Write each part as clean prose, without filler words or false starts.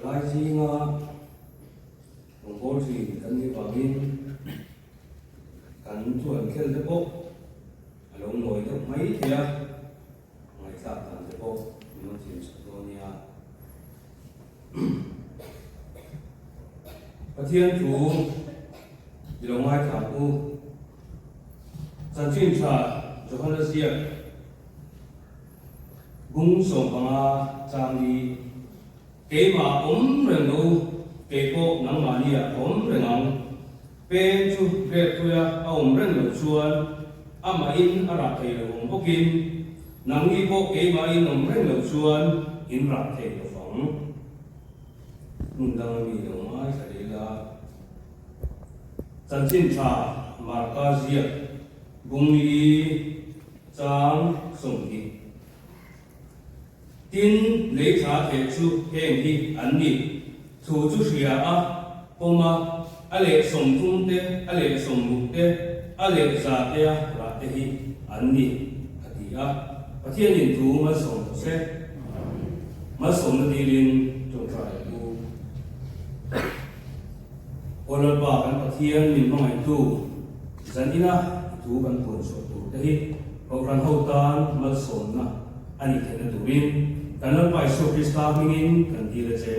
Thalai zinga rawngbâwl ṭhin kan nih vangin kan chuan khel te pawh a lo nawi deuh mai thei a, ngaihthlak dan te pawh min lo thiam chak dawn nia. Pathian thu i lo ngaithla ang u. Chanchin ṭha Johana ziak bung 15 changli keimah awm reng lo kei pawh nangmahniah ka awm reng ang. Peng chu grep puia a awm reng loh chuan amahin a rah thei lo awm bawkin nangni pawh keimahin awm reng loh chuan in rah thei lo vang. Hmun danga mi lo ngaithla leh ila. Chanchin tha Marka ziak bungli chang 20. Tin, lei tha theh chu heng hi an ni. Thu chu hria a, pawm a, a leh 30 te, a leh 60 te, a leh 100 tea rah te hi an ni, a ti a. Pathianin thu malsawm tawh se. Malsawmna dilin tawngtai u. Aw Lalpa kan Pathian min hmangaihtu, zan ina i thu kan puan chhuah tur te hi Kohhran ho tan malsawmna a nih theihna turin kan Lalpa Isua Krista hmingin kan dil a che.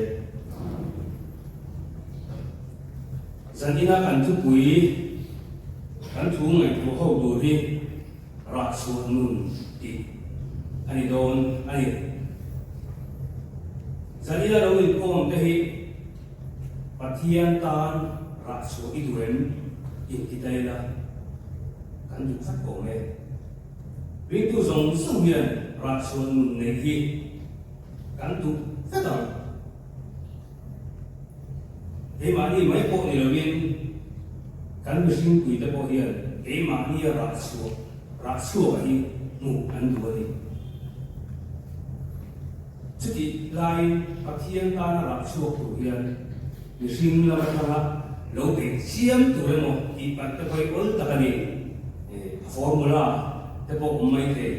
Zan ina kan thupui kan thu ngaihtuah ho tur hi rah chhuah nun tih a ni dawn a ni. Zan ina lo inkhawm te hi Pathian tan rah chhuah i duh em? Inti ta ila, kan duh tlat awm e. Ringtu zawng zawng hian rah chhuah nun neih hi kan duh vek ang. Keimahni mai pawh ni loin kan mihringpuite pawh hian keimahnia rah chhuah rah chhuak hi hmuh an duh a ni. Chutih laiin Pathian tana rah chhuak tur hian mihring lam atanga lo beih chiam tur emaw tih palh te pawh hi awl tak a ni. A formula te pawh awm mai thei.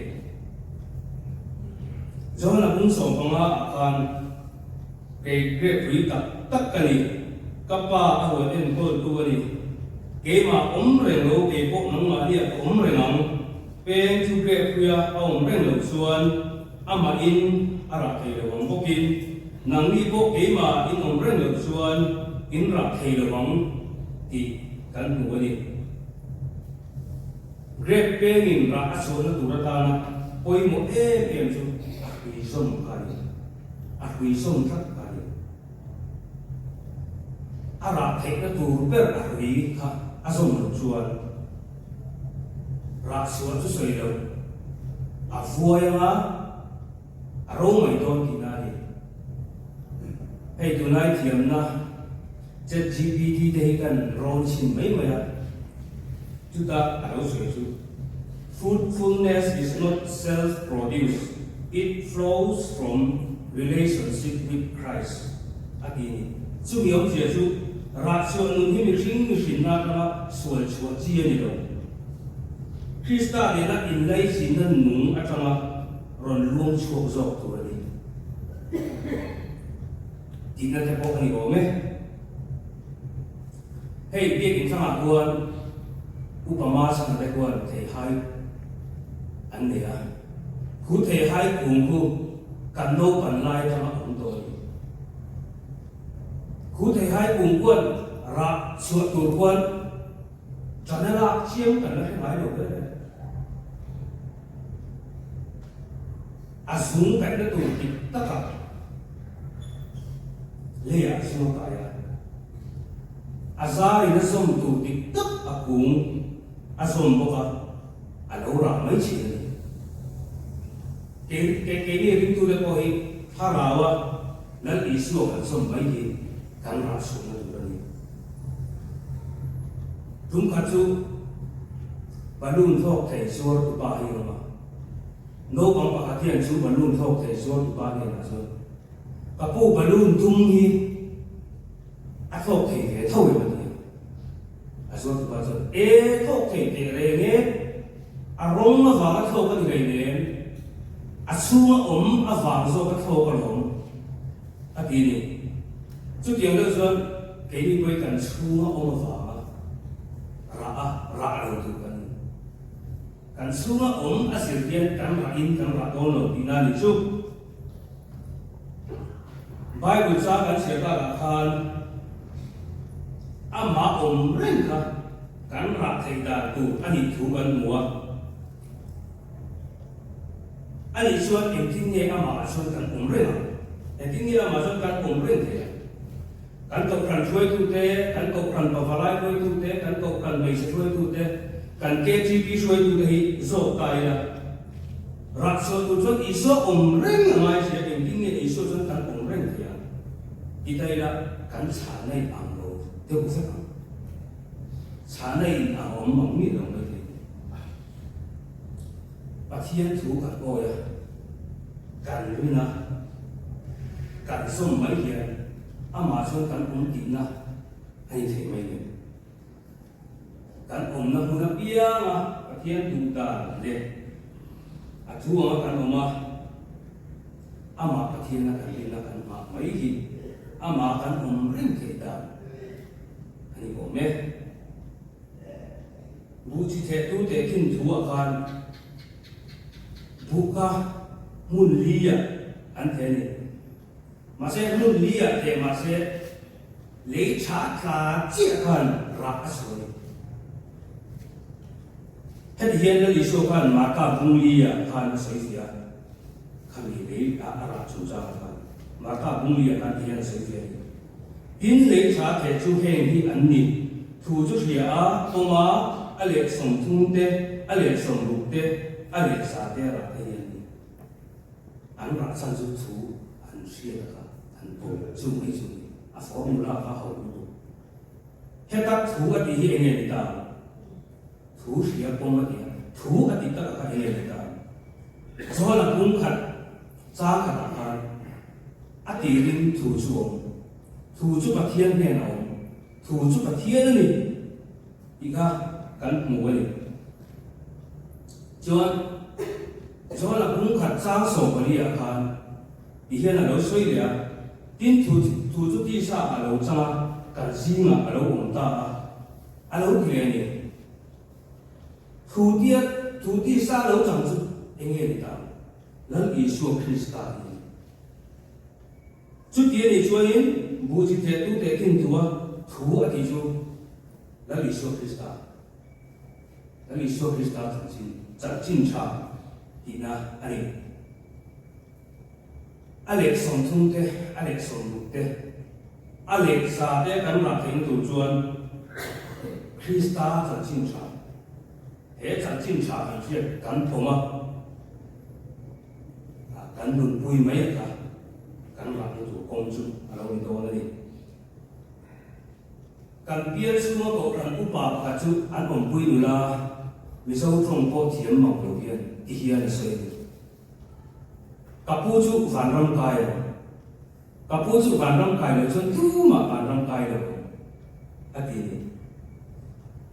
John-a bung 15 ah khan kei grep ri tak tak ka ni, ka pa a huan enkawltu a ni. Keimah awm reng lo, kei pawh nangmahniah ka awm reng ang. Peng chu grep hruia a awm reng loh chuan Amahin a rah thei lo ang bawkin nangni pawh keimah in awm reng loh chuan in rah thei lo ang tih kan hmu a ni. Grape pengin rah a chhuahna tur atana pawimawh em em chu a hrui zawm kha a ni. A hrui zawm tlat kha a ni. A rah theihna tur ber a hrui kha a zawm loh chuan Rah chhuah chu sawi lo, a vuai anga a ro mai dawn tihna a ni. Hei tunlai thiamna ChatGPT te hi kan rawn chhin mai mai a, chuta a lo sawi chu, Fruitfulness is not self-produced, it flows from relationship with Christ a ti a ni. Chumi awmzia chu rah chhuah nun hi mihring mihrinna atanga sual chhuah chi a ni lo. Krista nena inlaichinna nung atanga rawn luang chhuak zawk tur a ni. Tihna te pawh a ni awm e. Hei biak inthangah khuan Upa Masana te khuan theihai an nei a. Khu theihai kung khu kan naupan lai atanga awm tawh a ni. Khu theihai kung khuan rah chhuah tur khuan chana lak chiam kan la hre ngai lo ber e. A zung kaihna tur dik takah leiah zung a kai a, a zaiin a zawm tur dik tak a kung a zawm bawk a, a lo rah mai thin a ni. Kei keini ringtute pawh hi Thlaraua Lal Isua kan zawm mai hi kan rah chhuahna tur a ni. Tum khat chu balloon thlawk thei zuar tupa hi a awm a. Naupang pakhat hian chu balloon thlawk thei zuar tupa hnenah chuan, Ka pu balloon dum hi a thlawk thei ve tho em a ti a. A zuar tupa chuan, E, thlawk thei teh reng e, a rawng avanga thlawk a ni rei nen, a chhunga awm avang zawk a thlawk alawm a ti a ni. Chutiang deuh chuan keini pawhin kan chhunga awm avanga rah a rah lo tur kan ni. Kan chhunga awm a zir hian kan rahin kan rah dawn lo tihna a ni chu. Bible chang kan chhiar takah khan amah awm reng kha kan rah theih dan tur a nih thu kan hmu a. A nih chuan engtin nge amah chuan kan awm reng ang? Engtin nge amah chuan kan awm reng thei ang? Kan kohhran hruaitute, kan kohhran pavalai hruaitute, kan kohhran hmeichhe hruaitute, kan KTP hruaitute hi zawk ta ila, Rahchhuah tur chuan Isua awm reng a ngai sia, engtin nge Isua chuan kan awm reng thei ang? Ti ta ila kan chhana in ang lo deuh vek ang. Chhana in ang awm mang miah lo mai thei. Pathian thu kan awi a, kan rin a, kan zawm mai hian amah chuan kan awm tihna a ni thei mai lo. Kan awmna hmun apianga Pathian duh dan leh a thu anga kan awm a, amah Pathiana kan rinna kan nghah mai hi amah kan awm reng theih dan a ni awm e. Buh chi thehtu tehkhin thu ah khan buh kha hmun li ah an theh a ni. Mahse hmun li ah theh mahse lei tha tla chiah khan rah a chhuah a ni. Heti hian Lal Isua khan Marka bung li ah khan a sawi fiah a, khami lei ah a rah chungchang ah khan Marka bung li ah khan ti hian a sawi fiah a ni. Tin, lei tha theh chu heng hi an ni, thu chu hria a, pawm a, a leh 30 te, a leh 60 te, a leh 100 te a rah te hi an ni. An rah chhan chu thu an hriat a kha an pawm chu mai chu ni. A formula kha ho lutuk. Heta thu a tih hi enge ni ta ang? Thu hria pawm a ti a, thu a tih takah kha enge ni ta ang? Chuan a pum khat chang khatah khan a tirin thu chu awm. Thu chu Pathian hnenah a awm. Thu chu Pathian a ni tih kha kan hmu a ni. Chuan John a pum khat chang 14 ah khan ti hian a lo sawi leh a, Tin thu thu chu tisa a lo chang a, kan zingah a lo awm ta a, a lo ti leh a ni. Thu tia thu tisa a lo chang chu eng nge ni ta? Lal Isua Krista hi a ni. Chuti a nih chuanin buh chi thehtu tehkhin tua thu a tih chu Lal Isua Krista, Lal Isua Krista chanchin, chanchin tha tihna a ni. A leh 30 te, a leh 60 te, a leh 100 te kan rah theihna tur chuan Krista chanchin tha, he chanchin tha kan hriat kan thawm a, Kan nunpui mai a kha kan rahna tur kawng chu a lo ni dawn a ni. Kan bial chhunga kohhran upa pakhat chu an awmpui nula Mizo tawng pawh thiam mang lo hian ti hian a sawi a ni. Ka pu chu vanram kai a, ka pu chu vanram kai lo chuan tumah vanram kai lo ang a ti a ni.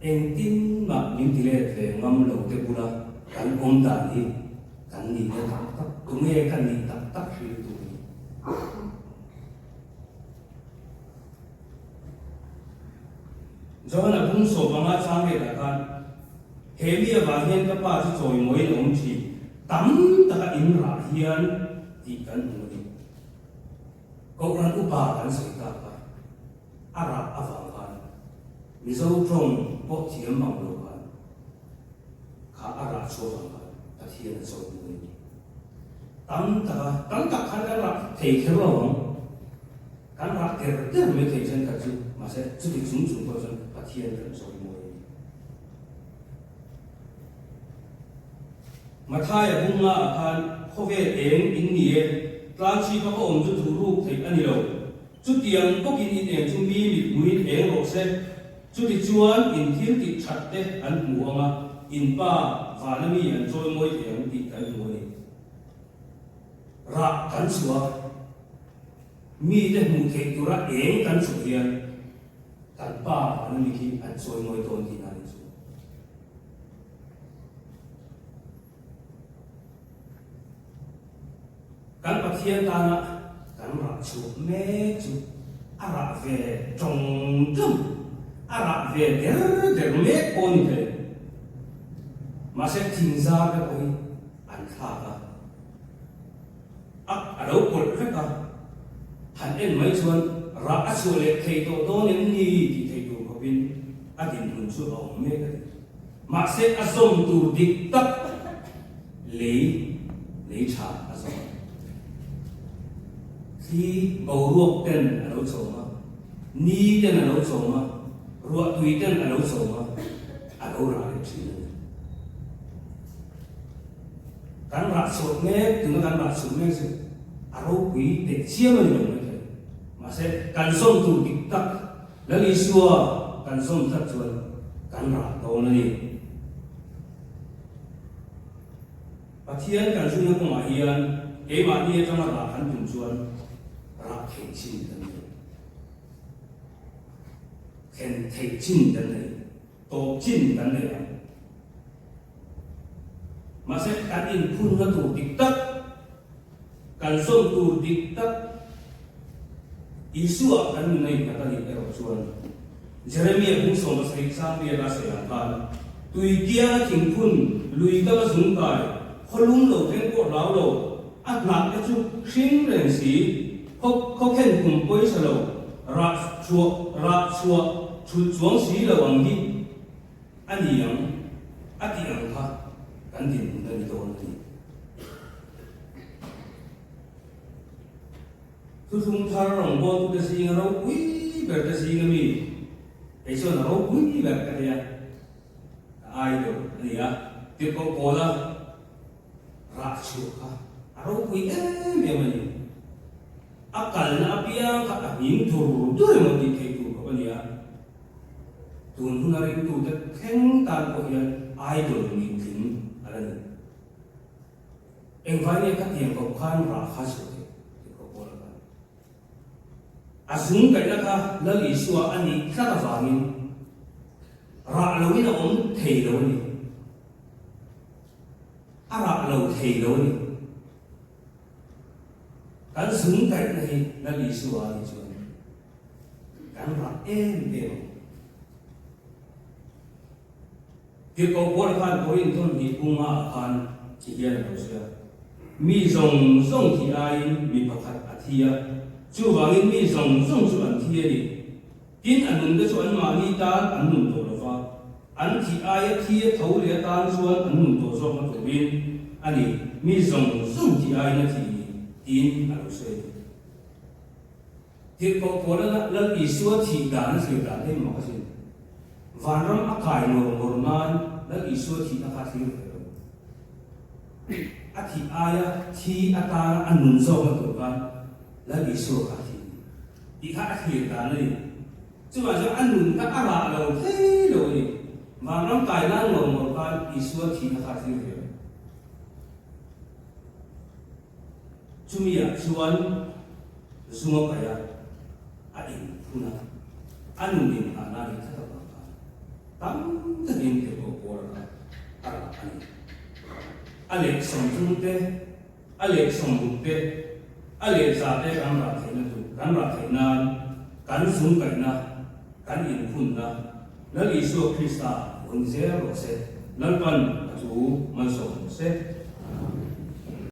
Engtin mah min ti let ve ngam lo te bula kan awm dan hi Kan nihna tak tak, tunge ka nih tak tak hrilh tur ni? John-a bung sawpanga chang letah khan, He mi avang hian ka pa chu chawimawiin a awm thin, tam taka in rah hian tih kan hmu a ni. Kohhran upa kan sawi tak a, a rah avang khan Mizo tawng pawh thiam mang lo khan, Kha a rah chhuak ang kha Pathian a chawi hmu a ni. Tam tak a, tam tak khan kan rah thei kher lo ang. Kan rah der der mai thei thenkhat chu, mahse chuti chung chung pawh chuan Pathian kan chawi mawi a ni. Mathaia bunga ah khan khawvel eng in ni e, tlangchhipa ka awm chu thu ruk theih a ni lo. Chutiang bawkin in eng chu mi mithmuin eng rawh se, chutichuan in thil tih that te an hmu ang a, in pa vana mi an chawi mawi thei ang tih kan hmu a ni. Rah kan chhuah a, mite hmuh theih tura eng kan chhuah hian kan pa vana mi khi an chawi mawi dawn tihna a ni chu. Kan Pathian tana kan rah chhuah mek chu A rah ve tawng tawng, a rah ve der der mek pawh a ni thei. Mahse thing zar te pawh hi an thlak a, a a lo kawlh vek a, han en mai chuan rah a chhuah leh thei tawh dawn em ni tih theih tur khawpin a dinhmun chu a awm mek a ni. Mahse a zawm tur dik tak lei lei tha a zawm a. Thli boruak ten a lo chawm a, ni ten a lo chawm a, ruahtui ten a lo chawm a, a lo rah leh thin a ni. Kan rah chhuah mek, tuna kan rah chhuah mek chu a ropui teh chiam a ni lo mai thei. Mahse kan zawm tur dik tak Lal Isua kan zawm tlat chuan kan rah dawn a ni. Pathian kan zunna kawngah hian keimahni atanga rah kan tum chuan rah theih chin kan nei. Thlen theih chin kan nei. Tawp chin kan nei ang. Mahse kan inphunna tur dik tak, kan zawm tur dik tak Isua kan nun a innghat a nih erawh chuan Jeremia bung 70 sangriat a sawi ang khan tui kianga thingphun lui kama zung kai khaw lum lo thleng pawh hlau lo, a hnah te chu hring reng si, khaw khaw khen kum pawisa lo, rah chhuah rah chhuah chhulh chuang si lo ang hi a ni ang a tih ang kha kan dinhmun a ni dawn a ni. Thuthlung thar rawngbawltute zinga ropui ber te zinga mi, kei chuan a ropui ber ka nia, ka idol a ni a, tirhkoh Paula rah chhuah kha a ropui em em a ni. A kalna apiang kha a hning dur dur emaw tih theih tur khawp a ni a, tun huna ringtute thleng tan pawh hian idol nih tling a la ni. Engvai nge khatiang koh khan rah kha chhuah theih tih koh pawl a kal. A zung kaihna kha Lal Isua a nih tlat avangin rah loin a awm thei lo a ni. A rah lo thei lo a ni. Kan zung kaihna hi Lal Isua a nih chuan kan rah em em ang. Tirhkoh Paula khan Korinthon hnih bunga ah khan ti hian a lo sawi a, Mi zawng zawng thih aiin mi pakhat a thi a, chuvangin mi zawng zawng chu an thi a ni. Tin, a nunte chu anmahni tan an nun tawh lo va, an thih aia thi a tho leh atan chuan an nun tawh zawkna turin a ni, mi zawng zawng thih aiin a thih ni, tiin a lo sawi a ni. Tirhkoh Paula Lal Isua thih dan a thlir dan hi mak a sin. Vanram a kai ngawr ngawr nan Lal Isua thihna kha a thlir ve lo. A thih aia thi atana a nun zawkna tur khan Lal Isua kha a thih ni tih kha a thlir dan a ni. Chuvang chuan a nun kha a rah lo thei lo a ni. Vanram kai nan ngawr ngawr khan Isua thihna kha a thlir ve lo. Chumi ah chuan zung a paih a, a inphun a, a nun inhahna a nih tlat avang khan tam takin tirhkoh pawl kha a rah a ni. A leh 30 te, a leh 60 te, a leh 100 te kan rah theihna tur, kan rah theih nan kan zung kaihna, kan inphunna Lal Isua Krista hawn zel rawh se, Lalpan a thu malsawm rawh se.